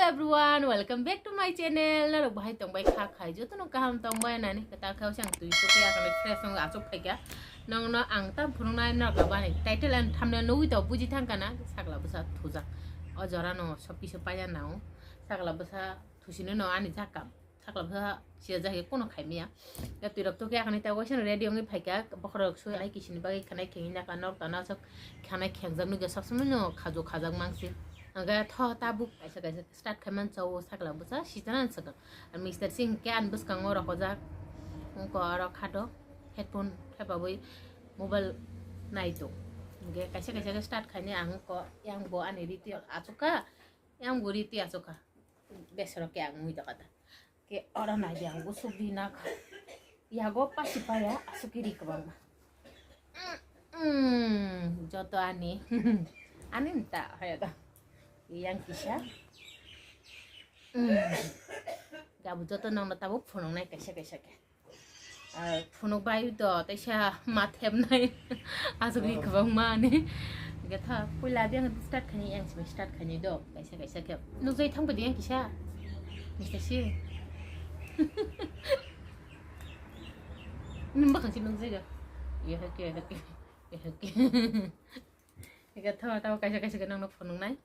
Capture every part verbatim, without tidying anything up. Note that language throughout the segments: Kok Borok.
Everyone, welcome back to my channel. Norok bahai tongbai kha khai, jotono kaham tongbai nani, kata kha sang twi suki akani fresh nang achuk phaikha. Nongno ang tam phunuknai norok bani title and thumbnail nugwi to buji thangkha na, sakla bwsa thujak. O jora no sob kisu paiya nao, sakla bwsa thusino no ani jakam. Sakla bwsa siya jahai kono khaimaya. Ya twi rok to khe akani ta waisa ready wngwi phaikha, bokhorok sui ai kisini bagwi khanai khengwi naka norok tana sok khanai khengjak nugya sab samai no khajo khajak mangsi. Angkhe tho tabuk kaisa kaisa start khai man chao sakla bwsa sitana swkang. Ar Mister Singh khe ani bwskango rokojak. Wngkha aro khato headphone khepawi mobile naito. Hingke kaisa kaisa khe start khaini ang ko yang bo ani riti achukha, yang bo riti achukha. Besero khe ang mui tokha ta. Khe oro naidi ang gusuk di nakha. Yago pasi paya asuk ri kwbangma. Mm, joto ani. Ani nta haya da. Yang kisa. Mm. Gabu joto nongno tabuk phunuknai kaisa kaisa khe. Ah, phunuk bai do, teisa ma thepnai. Asuk ri kwbangma ani. Hingke tha, puila di ang start khaini, yang simi start khaini do. Kaisa kaisa khe. Nukjai thang padi yang kisa. Mister Singh. Nung bakang si nukjai do. Iya, oke, oke. Iya, oke. Hingke tha, tha, kaisa kaisa khe nongno phunuknai.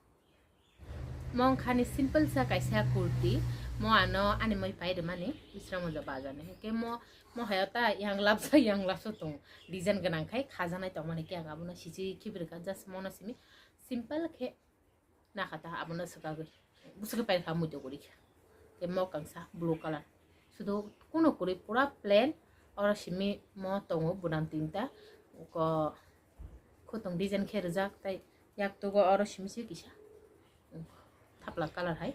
Mo wngkhani simple sa kaisa kurti, mo ano ani moi pai rwmani Bisramganj bazar ni. Hingke mo, mo hayo ta yang labsa yang labsa tongo. Design gwnang khai khajaknai tongmani khe ang abono sichi khibi rwkha, just mono simi simple khe nakha ta abono swkagwi. Bwswk khe pai kha muitu guri khe. Khe mo kangsa blue color. Sudu kuno kwrwi pura plain, oro simi mo tongo budam tinta, ko khutong design khe rijak, tai yaktugo oro simi se kisa thapla color hai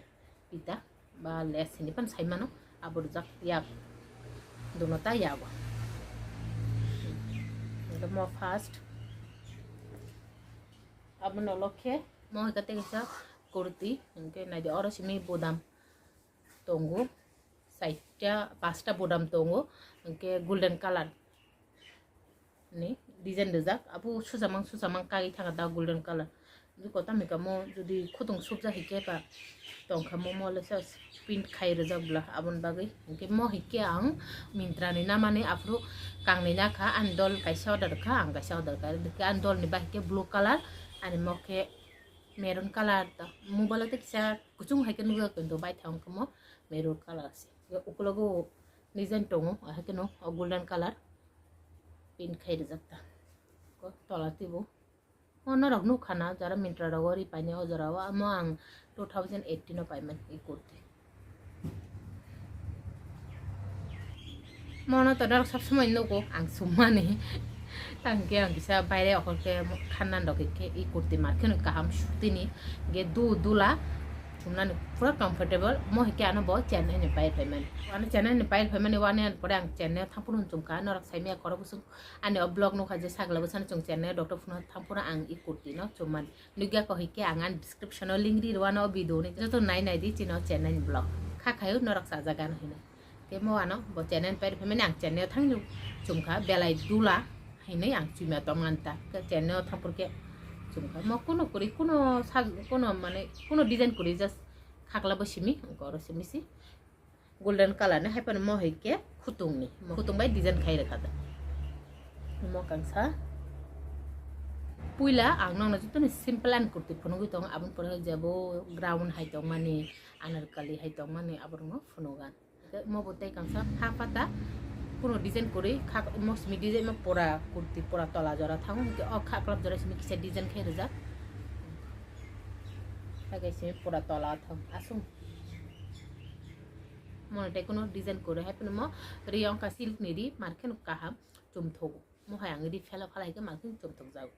pita ba lace hinwi phano sai mano, abo rijak yak duno ta yago. Mo first abono lokhe mo hai khe tei kaisa kurti, hingke naidi oro simi budam tongo, saita pasta bodam tongo, hingke golden color ni design rijak, abo susamang susamang kagwi thangkha da golden color. Jukotami kamo jodi khutong subjak hai khe ba tongkha mo, mo lesa print khai rijak bla aboni bagwi. Hingke mo hai khe ang Myntra ni namani aphuru kangnwi nakha, ani dol kaisa order kha, ang kaisa order kha, hingke ani dol ni bai khe blue color, ani mo khe maroon color ta. Mobile o tei kisa kuchung hai khe nukjak, kintu bai thang khe mo maroon color se. Ukulogo design tongo, ahai khe no o golden color print khai rijak ta. Ko tola tei bo. O norok nukha na jara Myntra rogo ri paine o jora o, amo ang two thousand eighteen o paimani e kurti. Mono to norok sab somoi nugo ang summani. Tangke ang kisa baire okol khe khanna rok khe i kurti mar kheno kaham sutini ge du dula sumnani pura comfortable. Mo hike ano bo Chennai ni pai phaimani. Ano Chennai ni pai phaimani wani an pore ang Chennai thangphuru chumkha norok saimaya khoro busung ani o vlog nukha je sagla bwsano chwng Chennai doctor phunu thangphuru ang i kurti no chumani. Nukya ko hike ang ani description o link ri rwano o video ni joto nai nai di chini o Chennai ni vlog. Kha khayo norok sajagano hinwi. Tei mo ano bo Chennai ni pairi phaimani ang Chennai o thangwi chumkha belai dula hinwi ang chumya tongmani ta. Khe Chennai o thangphuru khe chumkha. Mo kuno kwrwi kuno sa kuno mane kuno design kwrwi just khakla bo simi oro simi si. Golden color ni, hai phano mo hai khe khutungni, mo khutung bai design khai rwkha da. Mo kangsa puila ang nokno jotono simple and kurti phunugwi tongo, aboni pore jebo ground hai tongmani, anarkali hai tongmani, aborokno phunugan. Mo bo tei kangsa ha pata kuno design kwrwi kha, mo simi design mo pura kurti pura tola jora thango, hwnkhe o kha club jora simi kisa design khai rwjak. Hai khe simi pura tola thang aswk. Mono tei kuno design kwrwi hai phano mo ri wngkha silk ni ri, mar kheno kaham chumthogo. Mo hai ang ri phela phala hai khe mar kheno chumthok jago.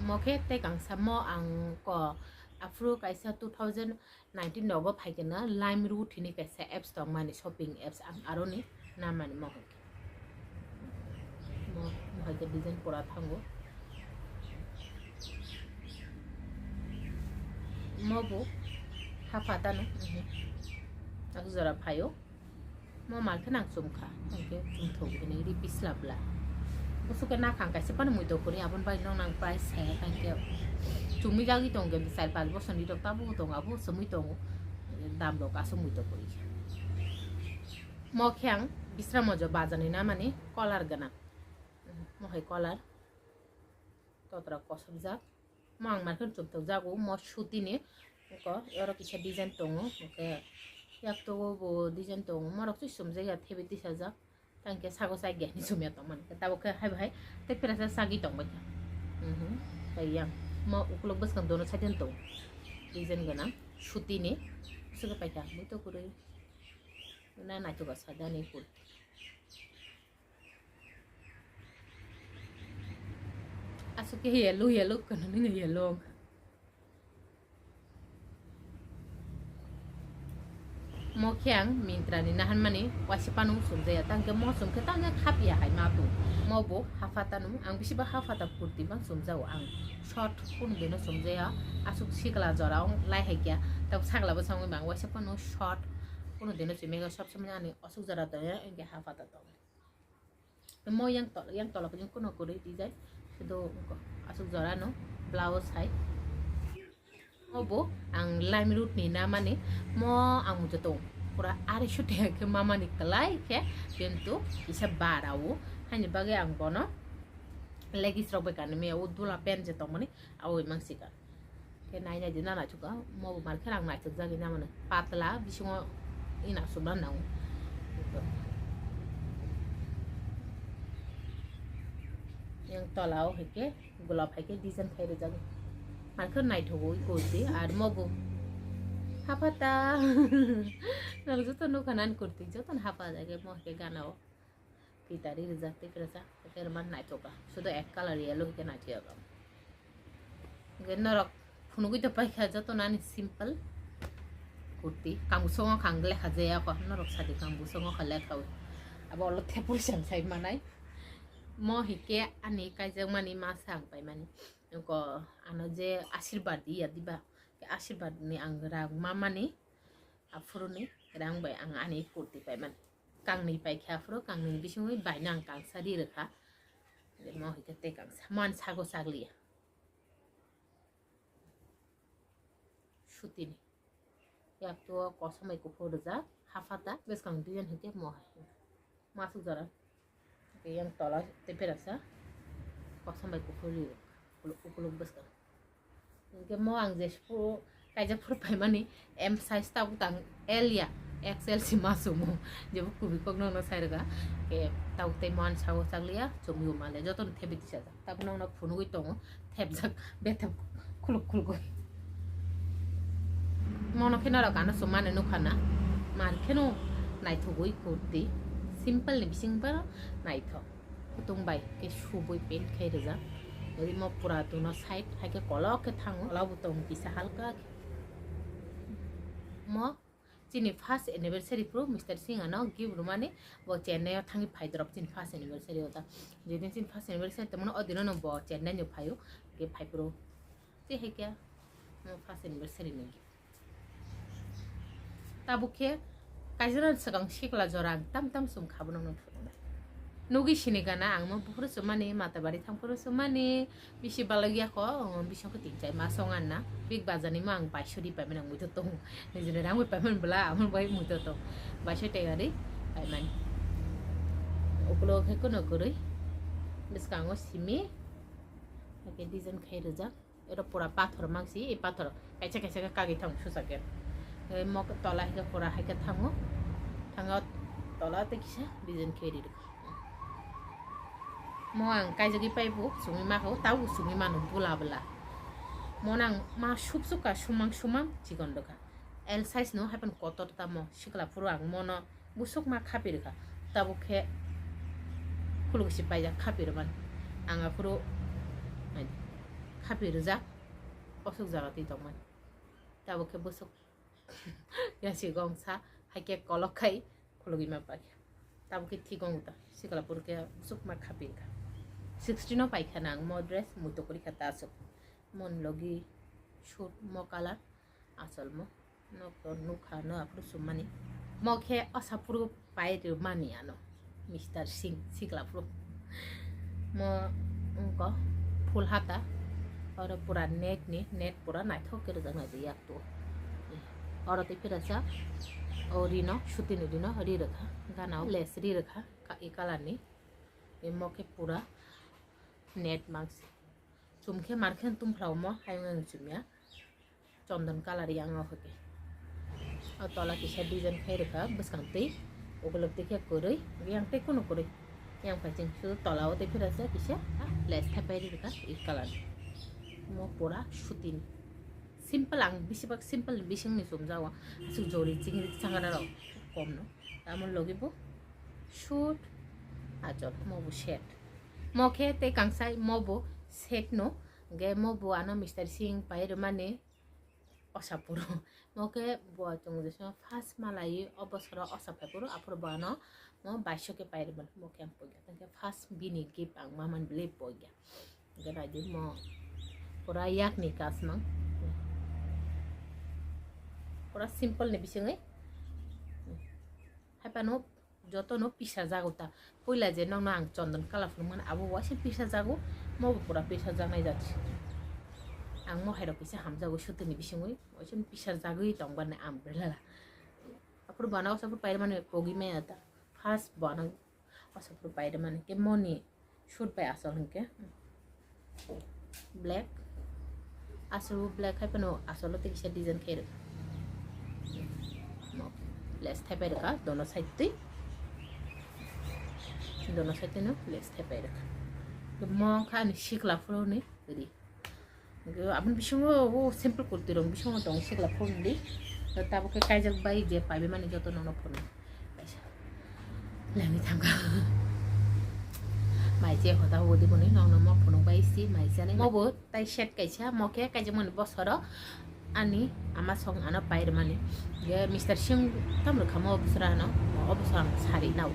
Mo khe tei kangsa mo ang ko aphuru kaisa two thousand nineteen nogo phai khe na Limeroad hini kaisa apps tongmani, shopping apps, ang aroni namani mo hai khe. Mo, mo hai khe design pura thango. Mo bo ha phatano, mhm. Ak jora phaio. Mo mar khe nang chumkha, hwnkhe chumthok hwnwi ri pisla bla. Kusuke nakhang kaisa phano muitok kwrwi, aboni bagwi noknang price saya tangkhe chumui jagwi tongo, char panch bosor ni rok tabuk tongo, abo chumui tongo, dam rok aswk muitok kwrwi. Mo khe ang Bisramganj bazar ni namani color gwnang, mo hai color totra kosom jak. Mo ang market chumtok jago, mo suti ni ko, oro kisa design tongo, hwnkhe yak to bo design tongo, morok se sumjak ya, thebe tisajak, tangke sago sa gya ni sumya tongmani, tabuk khe hai bahai tei pera sa sagwi tongbai kha. Mhm. Tai yang mo ukulok bwskang dono side tongo, design gwnang suti ni, suka paikha, muitok kwrwi na naithok sajani kurti. Aswk khe yellow, yellow kwno nini yellow. Mo khe ang Myntra ni naharmani waisa phano sumjaya, tangkhe mo sumkhe tangkhe khapya hai ma tong. Mo bo haphata no, ang bisi ba haphata kurti bang sumjago, ang short kunu dino sumjaya, aswk sikla jora ong lai hai kya, tabuk sakla bwskango bang waisa phano short kunu dino sumjaya, sob somoi ani aswk jora tongya, hwnkhe haphata tong. Mo yang tol, yang tola pajang kuno kwrwi twijai. Sudo aswk jora no blouse hai. Mo bo ang lime root ni na mani mo ang muitok tongo. Pura arisho teng khe mamani kwlai khe, kintu kisa barao. Haini bagwi ang bono leggings rok bai kanwi maya, o dula pant je tongmani. Aboni mang sika. Khe nai nai di na naithok kha, mo bo mar khe ang naithok jagwi na mano. Patla bisingo ina subra nango. Yang tola o hai khe golap hai khe design khai rijak. Mar khe naithok oi kurti ar mo bo haphata. Nang joto nukha nani kurti, joto no hapha jagwi mo hai khe gana o. Pitari rijak tei pira sa, tei rwma naithok kha. Sudo ek colour yellow khe naithok kha. Hwnkhe norok phunugwi to paikha joto nani simple kurti. Kang bwsongo kang lekha jaya kho, norok sadi kang bwsongo kha lekha wi. Abo ulo thepur sang sai manai. Mo hwnkhe ani kaijakmani masa ang paimani. Nokho ano je ashirbad di ya diba. Ashirbad ni ang rang mamani. Aphuru ni rang bai ang ani kurti paimani. Kangni paikha aphuru, kangni bisingwi baino ang kangsa ri rwkha. Mo hwnkhe tei kangsa. Mo ani sago sagliya. Sutini. Yak to kosom bai kuphur rijak. Haphata bwskang design hwnkhe mo hai. Masuk jora. Yang tola tei pera sa. Kosom bai kuphur ri rwkha. Ukuluk bwskang. Hwnkhe mo ang jesphuru kaijak phuru paimani M size tabuk tang L ya, X L si ma sumo. Jebo kubui kok nokno sai rwkha. Ke tabuk tei mo ani sago chakliya, chumui o male jotono thebwi tisajak. Tabuk nokno phunugwi tongo, thepjak, bethep khuluk khuluk. Mono khe norok ano chumani nukha na. Mar kheno naithogwi kurti. Simple ni bising ba naithok. Kutung bai khe subui paint khai rijak. Rimo pura duno side hai khe kolok khe thango. Kolok bo tong kisa halka khe. Mo chini first anniversary phuru Mister Singh ano gift rwmani bo Chennai o thangwi phai drop chini first anniversary o ta. Jedin chini first anniversary tongmani o dino no bo Chennai no phaio. Khe phai phuru. Tei hai khe mo first anniversary ni gift. Tabuk khe kaisa swkang sikla jora ang tam tam sum kha bono no phunuknai. Nugwi sini gana ang mo buphuru sumani, Matabari thang phuru sumani, bisi balok ya kho, bising khe tin chai mas wng anna. Big Bazaar ni mo ang baiso ri paimani ang muitok tongo. Nijini rang bai paimani bwla, amo bai muitok tong. Baiso tega ri paimani. Ukulo khe kuno kwrwi, bwskango simi, hakhe design khai rijak. Ero pura pathor mangsi, e pathor kaisa kaisa khe kagwi thango susa khe. E mok tola hai khe pura hai khe thango. Thango tola tei kisa design khe ri rwkha. Mo ang kaijagwi paibo chumui ma kho, tabuk chumui mano bula bula. Mo nang ma sup sup ka sumang sumang chikon rwkha. L size no haiphano kotor tamo sikla phuru ang mono busuk ma khapi rwkha. Tabuk khe khuluk si paijak khapi rwmani. Ang aphuru khapi rwjak osuk jaga twi tongmani. Tabuk khe busuk yasi gongsa hai khe kolok khai khulugwi ma paikha. Tabuk khe thik ong ta sikla phuru khe busuk ma khapi rwkha. Sixteen o paikha nang mo dress muitok kwrwi kha ta aswk. Mon logi suit mo colour. Asol mo nok to nukha no aphuru sumani. Mo khe asa phuru pai rwmani ano Mister Singh sikla phuru. Mo wngkha full hata, oro pura net ni, net pura naithok khe rwjaknai de yak tu. Oro tei phirasa o rino, suti ni rino ri rwkha, gana o lace ri rwkha, ka-, i colour ni. Imo khe pura net mangsi. Chum khe mar khe tum phlao mo, hayung ang chumya. Chondon colour yang o hote. O tola kisa design khai rwkha bwskang twi. Ukulok twi khe kwrwi, yang tei kunu kwrwi. Yang phaising sudu tola o tei phirasa kisa lace thepai rwkha i colour. Mo pura sutin. Simple ang bisibak simple ni bising ni chumjago. Aswk jori chingri changra rok kom no. Tamo logi bo shoot. Achol mo bo set. Mo khe tei kangsai mo bo set no. Ge mo bo ano Mister Singh pai rwmani. Osa puro. Mo khe bo chwng jesima first malai o bosoro osa phai puro, aphuru bo ano mo baiso khe pai rwmani. Mo khe ang puila. Tang khe first bini gift ang mamani belai puila. Hingke naidi mo pura yakni kasmang. Pura simple ni bisingwi. Haipano jotono pisa jago ta. Puila je nokno ang chondon colour phunukmani abo waisa pisa jago. Mo bo pura pisa jaknai jat. Ang mo hairok kisa hamjago sutini bisingwi. Waisa pisa jagwi tongmani ang belala. Aphuru bana osa phuru pairmani kogi maya ta. First bana osa phuru pairmani ke moni shoot bai asol hingke black. Asol black hai pano asol o tei kisa design khe rwkha. Lace thaipai rwkha dono side twi. Dono side twi no lace thaipai rwkha. Mo kha ani sikla phuru ni ri. Aboni bisingo o simple kurti rok bisingo tongo sikla phone di. Tabuk khe kaijak bai je paibai mani joto nono phone. Lengwi thangkha. Mai je hoda hodi boni nokno mo phone bai si mai jani. Mo bo tai set kaisa mo khe kaijak mani bosoro ani ama song ano pai rwmani. Ge Mister Singh tam rwkha mo bosora no. O bosora ang sari nao.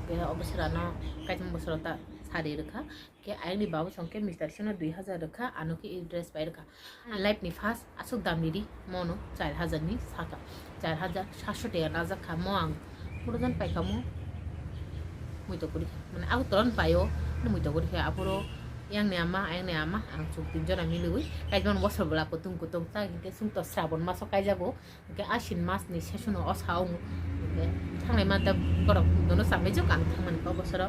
Ge o bosora no kaijak bosoro ta sari rwkha. Khe ayangni babu song khe Mister Singh no dui hajar rwkha, ano khe i dress pai rwkha. Ani life ni first aswk dam ni ri mono char hajar ni saka, char hajar satsho taka najak kha mo ang. Puro jon pai kha mo muitok kori kha, mane Agartala ni pai o, muitok kori kha. Aphuru yang ni ama, ayang ni ama, ang chwng tin jona miliwi kaijak mani bosor bwla kutung kutung ta hinkhe chwng to Srabon maso kaijago. Hingke Ashin mas ni session o osa wngo. Hingke thangnai manta borok dono samai jok ang thangmani kok bosoro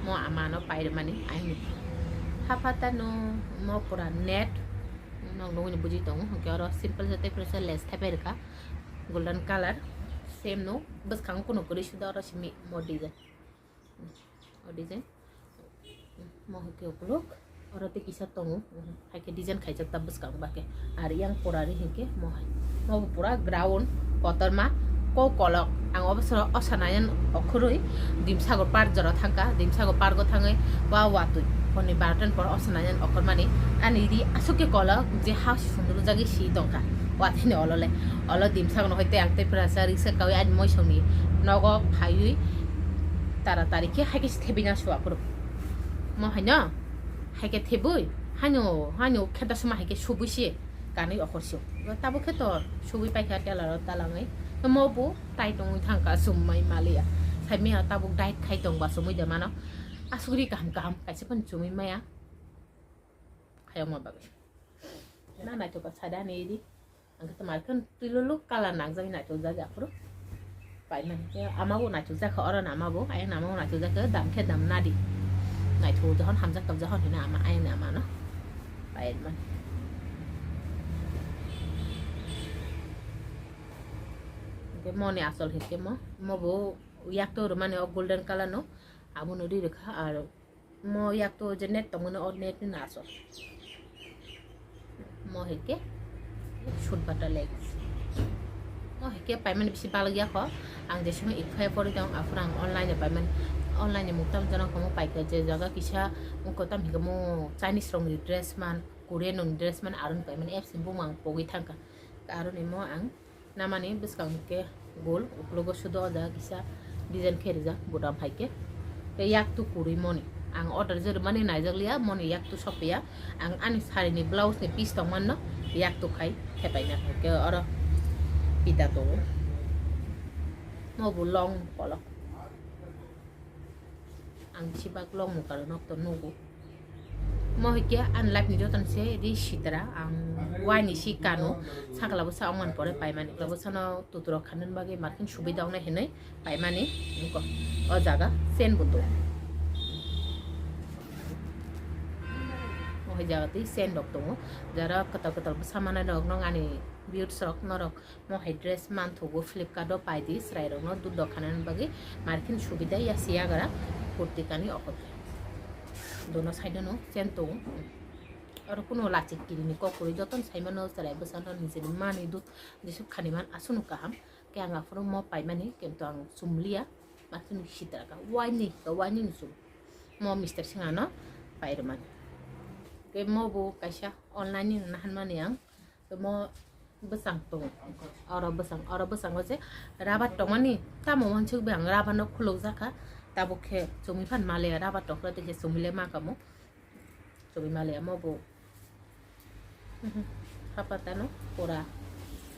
mo ama no pairwmani ayang ni. Haphata no mo pura net. Nok nugwi ni bujui tongo. Hingke oro simple joto pura se lace thepai rwkha. Golden colour. Same no bwskango kuno kwrwi suda oro simi mo design. O design. Mo hai khe ukuluk. Oro tei kisa tongo. Hai khe design khaijak ta bwskang ba khe. Ar yang pura ri hinkhe mo hai. Mo bo pura ground kotorma. Ko kolok. Ang o bosoro osa nayan okhorwi. Dimsago park jora thangkha. Dimsago park o thangwi wa watwi. Hwnwi barotan poro osa nayan okhormani. Ani ri aswk khe kolok je ha sundru jagwi si tongkha. Watwi ni olole. Olo dimsago no hai tei ang tei pura sa riksa kawi ani moisongni nogo phaiwi. Taratari khe hai khe se thebina suwa phuru. Mo haino hai khe thebui, haino, haino kheta suma hai khe subui se kanwi okhor sio. Tabuk khe to subui paikha tela ro talangwi. Mo bo tai tongwi thangkha sumai maliya. Saimaya tabuk diet khai tong ba sumui de mano. Asugri kaham kaham kaisa phano sumui maya. Khayokma bagwi. Na naithok kha sada ni di. Ang khe twmar khe twi luluk colour nangjak naithok jak aphuru. Paimani khe ama bo naithok jak kha oro ni ama bo, ayang ni ama bo naithok jak kha dam khe dam nadi. Naithok jahon hamjak tong jahon hino ama ayang ni ama no. Paimani. Hingke mo ni asol hingke mo, mo bo yak to rwmani o golden colour no, abo no ri rwkha ar Mo yak to je net tongmani o net ni asol. Mo hai khe shoot bata legs. Mo hai khe paimani bisi balok ya kho. Ang je simi ikphai pori tong aphuru ang online ni paimani. Online ni muktam jana kho mo paikha je jaga kisa muktam hingke mo Chinese rong ni dress man, Korean rong ni dress man aron paimani apps ni bumung ang pogwi thangkha. Aroni mo ang Namani bwskang khe gol, uklogo sudo o jaga kisa design khe rijak, budam hai khe. Tei yak tu kwrwi moni. Ang order je rwmani naijak liya, moni yak tu sopya. Ang ani sari ni blouse ni piece tong manno, yak tu khai thepai na khe oro pita tongo. Mo bo long kolok. Ang bisi bak long mukaro nok to nugo. Mo hikhe ani life ni joto ni se ri sitra ang wai ni si kanu sakla bwsa ongmani pore paimani. Sakla bwsa no tuturok khanani bagwi markheno subida wngnai hinwi paimani wngkha. O jaga chain bo tongo. O hai jaga twi chain rok tongo. Jara kwtal kwtal bwsa manai rok no ani viewers rok norok mo hai dress manthogo Flipkart o paidi chwrai rok no dudok khanani bagwi markheno subida ya si yagra kurti kani o khe. Dono side o no chain tongo. Oro kuno lachik kirini kok kwrwi jotono saimano chwrai bwsano nijeni manwi dud jesuk khaniman aswkno kaham. Khe ang aphuru mo paimani kento ang chumliya, markheno sitra ka waini ka waini ni chum. Mo Mister Singha no pairwmani. Khe mo bo kaisa online ni naharmani ang. Khe mo bwsang tongo. Oro bwsang, oro bwsango se rubber tongmani tamo wansuk be ang rubber no khuluk jakha. Tabuk khe chumui phan male rubber tokra tei se chumui le ma kamo. Chumui male amo bo. Mhm. Hapatano pura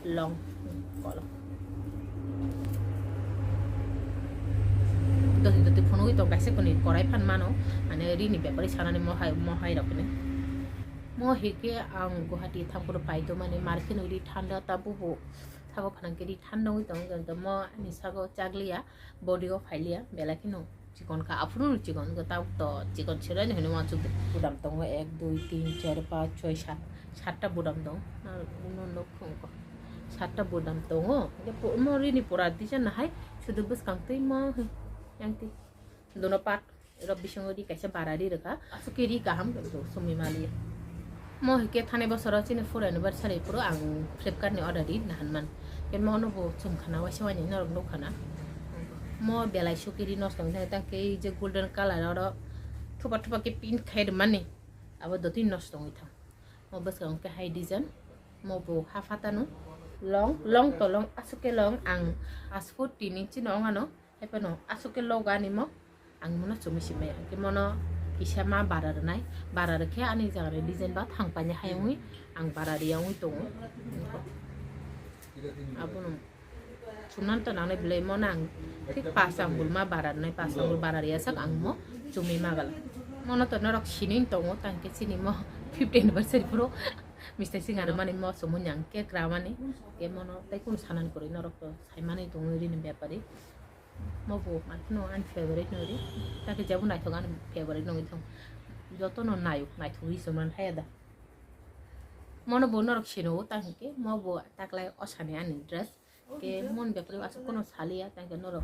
long kolok. Doti doti phunugwi tong kaisa kwnwi korai phan mano. Mane rini bepari sanani mohai, mohai rok ni. Mo hike ang Guwahati thangphuru paito mani market ri thanda ta bubu. Sabo phanang kiri thanda wi tong mo ani sago chakliya body o phailiya belai kheno. Chikon kha, aphuru no chikon kha, tabuk to chikon sero ni hwnwi uansuk de. Budam tongo ek, dui, tin, char, panch, choi, sat, satta budam tongo. Na, uno nok khong ko. Satta budam tongo. Hwnkhe pu-, mo rini pura disa nahai, sudu bwskang twi mo, yang twi. Dono part, ro bisingo ri kaisa bara ri rwkha. Aswk khe ri kaham, sumi mali. Mo hwnkhe thani bosoro chini four anniversary phuru ang Flipkart ni order ri nahan man. Khe mo no bo chum khana waisa waini norok nuk khana. Mo belai suki ri nosto wngkha, tang khe ei je golden color oro thupa thupa khe pink khai rwmani. Abo dotwi nosto wngwi thang. Mo bwskang khe hai design. Mo bo ha phatano long, long to long, aswk khe long ang aswk tini chini ongano. Haiphano aswk khe logo ani mo, ang mono chumui simaya. Hwnkhe mono kisa ma bara rwnai, bara rwkhe ani jaga ni design ba thang painai hai wngwi ang bara riya wngwi tongo. Abono chumnani to nangnai belai mono ang thik pas angle ma bara rwnai, pas angle bara riya sak ang mo chumui ma gala. Mono to norok sinui tongo, tang khe chini mo fifty anniversary phuru Mister Singha rwmani mo chumui ang cake ramani, khe mono tei kunu sanani kwrwi norok to saimani tongo rini bepari. Mo bo markheno ani favorite nw ri. Takhe jebo naithok ani favorite nw thung. Joto no nayok naithok ri chumran thaya da. Mono bo norok sino ta hinkhe mo bo taklai osani ani dress. Ke mon bepari aswk kono saliya ta hinkhe norok.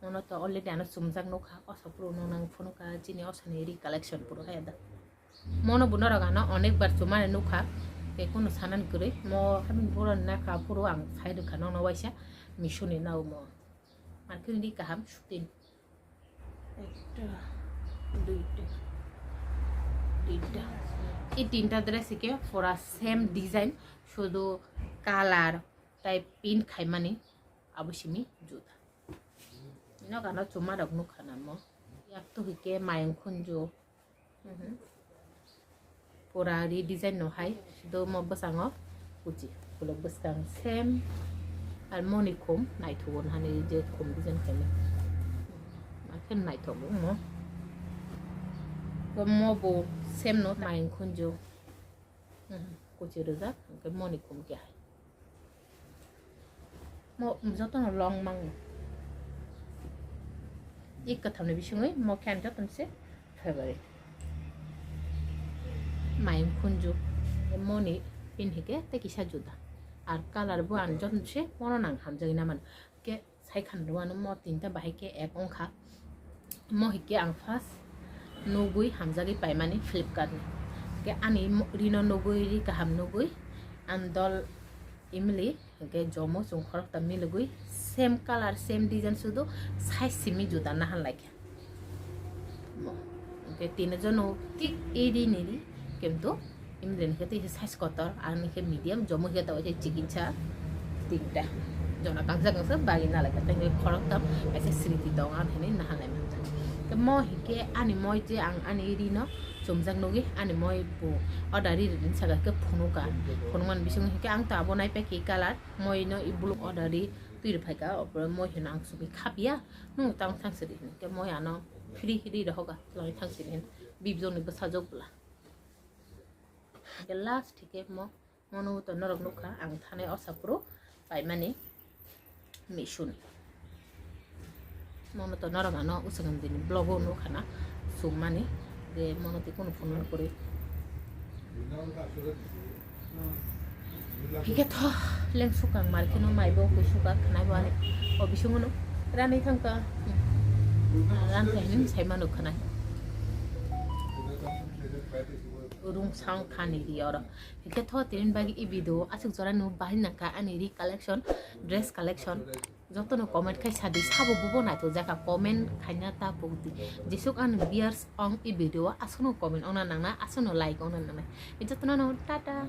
Mono to already ano chumjak nukha, osa puro no nang phunukha chini osani ri collection puro haya da. Mono bo norok ano onek bar chumani nukha. Ke kono sanani kwrwi mo habini puro nakha puro ang sai rwkha nono waisa misuni nao mo. Markheno ri kaham sutin. Ekta, duita, tinta. Ei tinta dress ke pura same design, sudu color tai pink khaimani abo simi juda. Ino gana chuma rok nukha namo. Yak to hike mayung khunju. Mhm. Pura ri design no hai, do mo bwskango kuchi, ulo bwskang same, ar moni khum naithugo hani je khum design khaimani. Akhe naithogo mo. Ko mo bo same no mayung khunju. Mhm. Kuchi rijak, hwnkhe moni khum khe hai. Mo jotono long mango. I kwthamni bisingwi mo khe ang jotono se favorite. Mayung khunju, moni pin hike tei kisa juda. Ar color bo ang jotono se mono nang hamjagwi na mano. Ke sai khan rwano mo tinta bahai ke ek wngkha. Mo hike ang first nugwi hamjagwi paimani Flipkart ni. Ke ani mo-, rino nugwi ri kaham nugwi ang dol imli. Hwnkhe jomo chwng khorokta milogwi same color, same design sudu size simi juda nahan laikha. Mo. Hwnkhe tini jono thik eri niri, kintu imlin khe tei size kotor, ani khe medium, jomo khe tei chikinsa tinta. Jona kangsa kangsa bagi nalaikha, tei hwnkhe khorokta kaisa sriti tongo, ani hinwi nahan laimani. Tei mo hinkhe ani moi je ang ani rino chumjak nugwi ani moi bo order ri rwdi saka khe phunuka. Phunukmani bisingo hinkhe ang to abo naipai khe color. Moi no i buluk order ri twi rw phaikha, opor moi hino ang chumui khapya, nwng tang thang sidi hino. Khe moi ano free ri rohoga, twlangwi thang sidi hin. Bibjong ni bwsajwk bwla. Ke last hike mo, mono to norok nukha ang thanai osa puro paimani misun. Mono to norok ano usagam dini vlog o nukha na sungmani, de mono tei kunu phone man kuri. Hike tho leng sukang mar kheno mai bo kui suka khnai bo ani o bisungo no rani thangka. Ran khe hinim sai manu khnai. Rungsang thani ri oro. Hike tho tinin bagi i video asuk jora nu bahai nangkha ani ri collection, dress collection. Jotono comment khai sadi sabo bubo naithok jaka comment khaina ta pukdi. Jesuk ani viewers ong i video asukno comment ongna nangna asukno like ongna nangna. Jotono no tata.